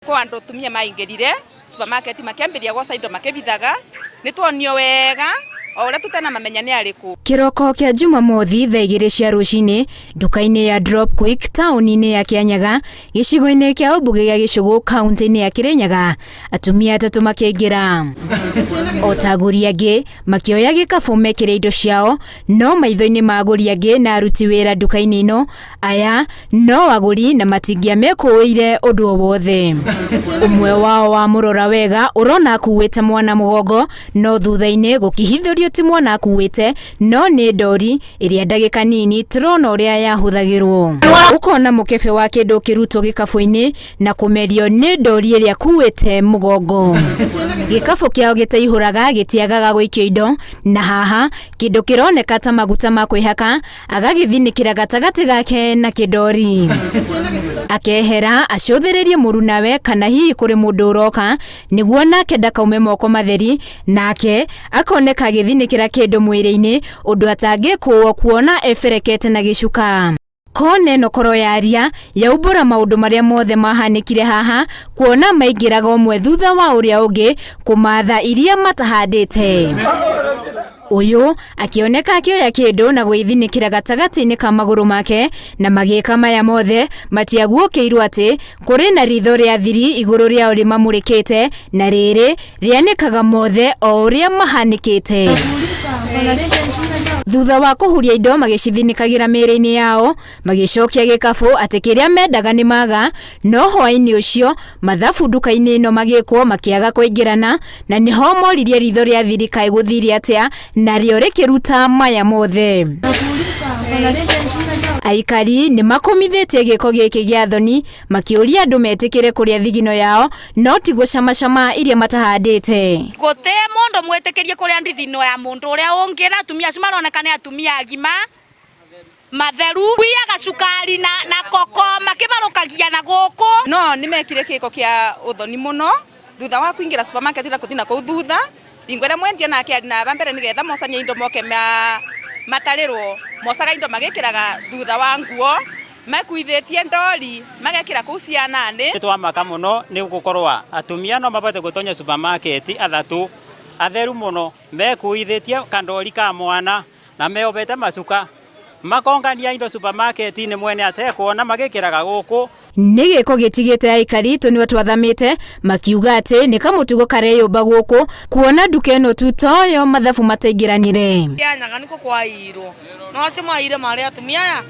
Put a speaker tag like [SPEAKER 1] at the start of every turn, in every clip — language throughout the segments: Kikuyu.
[SPEAKER 1] Kwa andu tumia maingirire supermarket makiambiria gwoca indo makibithaga nitwonio wega o uria tutena mamenya ni ariku.
[SPEAKER 2] Kĩroko kĩa Jumamothi thaa 2 cia rũcinĩ nduka-inĩ ya Drop Quick taũni-inĩ ya Kĩanyaga gĩcigo-inĩ kĩa ũmbunge gĩa Gĩcũgũ kaunti-inĩ ya Kĩrĩnyaga, atumia atatũ makĩingĩra. O ta agũri angĩ makĩoya gĩkabũ mekĩre indo ciao, no maitho-inĩ ma agũri angĩ na aruti wĩra nduka-inĩ ĩno, aya no agũri na matingĩamekũĩire ũndũ o wothe. Ũmwe wao wamũrora wega ũrona akuĩte mwana mũgongo, no thutha-inĩ gũkĩhithũrio ti mwana akuĩte no nĩ ndori ĩrĩa ndagĩka nini tũrona ũrĩa yahũthagĩrwo. Ũkona mũkebe wa kĩndũ ũkĩrutwo gĩkabũ-inĩ na kũmerio nĩ ndori ĩrĩa akuĩte mũgongo. Gĩkabũ kĩao gĩtaihũraga gĩtiagaga gũikio indo, na haha kĩndũ kĩroneka ta maguta ma kwĩhaka agagĩthinĩkĩra gatagatĩ gake na kĩndori. Akehera acũthĩrĩrie mũrunawe kana hihi kũrĩ mũndũ ũroka nĩguo nake ndakaume moko matheri, nake akoneka agĩthinĩkĩra kĩndũ mwĩrĩ-inĩ ũndũ atangĩkũo kuona eberekete na gĩcuka. Kona ĩno koro yaria yaumbũra maũndũ marĩa mothe mahanĩkire haha, kuona maingĩraga ũmwe thutha wa ũrĩa ũngĩ kũmatha iria matahandĩte. Ũyũ akĩoneka akĩoya kĩndũ na gwĩthinĩkĩra gatagatĩ-inĩ ka magũrũ make, na magĩka maya mothe matiaguũkĩirwo atĩ kũrĩ na ritho rĩa thiri igũrũ rĩao rĩmamũrĩkĩte, na rĩrĩ rĩanĩkaga mothe o ũrĩa mahanĩkĩte. Thutha wa kũhuria indo magĩcithinĩkagĩra mĩĩrĩ-inĩ yao, magĩcokia gĩkabũ atĩ kĩrĩa mendaga nĩ maga, no hwaĩ-inĩ ũcio mathabu nduka-inĩ ĩno magĩkwo makĩaga kũingĩrana, na nĩho moririe ritho rĩa thiri kaĩ gũthire atĩa, narĩo rĩkĩruta maya mothe. Aikari nĩ makũmithĩtie gĩko gĩkĩ gĩa thoni, makĩũria andũ metĩkĩre kũrĩa thigino yao, no ti gũcamacama iria matahandĩte.
[SPEAKER 3] Gũtĩ mũndũ mwĩtĩkĩrie kũrĩa ndithino ya mũndũ ũrĩa ũngĩ, na atumia acio maroneka nĩ atumia agima matheru, kuiyaga cukari na koko makĩbarũkagia na gũkũ.
[SPEAKER 1] No nĩ mekire gĩko kĩa ũthoni mũno thutha wa kũingĩra supermarket na kũthi na kũu thutha hingo ĩrĩa mwendia nake arĩ na mbere nĩgetha mocanie indo moke matarĩrwo, mocaga indo magĩkĩraga thutha wa nguo mekuithĩtie ndori magekĩra kũu ciana-inĩ.
[SPEAKER 4] Nĩ twamaka mũno nĩ gũkorwo atumia no mabote gũtonya supermarket athatũ atheru mũno mekuithĩtie kandori ka mwana na meobete macuka makongania indo supermarket-inĩ mwene atekuona magĩkĩraga gũkũ.
[SPEAKER 2] Nĩ gĩko gĩtigĩte aikari tũnua twathamĩte makiuga atĩ nĩ kamũtugo kareyũmba gũkũ kuona nduka ĩno tu toyo mathabu mataingĩranire.
[SPEAKER 5] Kĩanyaga nĩkuo kwaiyirwo, no acio maiyire marĩ atumia aya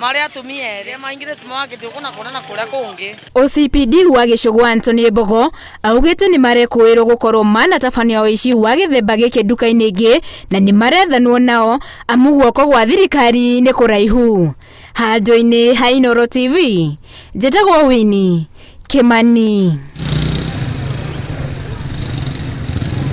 [SPEAKER 5] marĩ atumia erĩ maingĩre supermarket gũkũ na kũna na kũrĩa kũngĩ.
[SPEAKER 2] OCPD wa Gĩcũgũ Anthony Mbogo augĩte nĩ marekũĩrwo gũkorwo manatabania ũici wa gĩthemba gĩkĩ nduka-inĩ ingĩ na nĩ marethanwo nao amu guoko gwa thirikari nĩ kũraihu. Handũ-inĩ ha Inooro TV, njĩtagwo Winnie Kimani.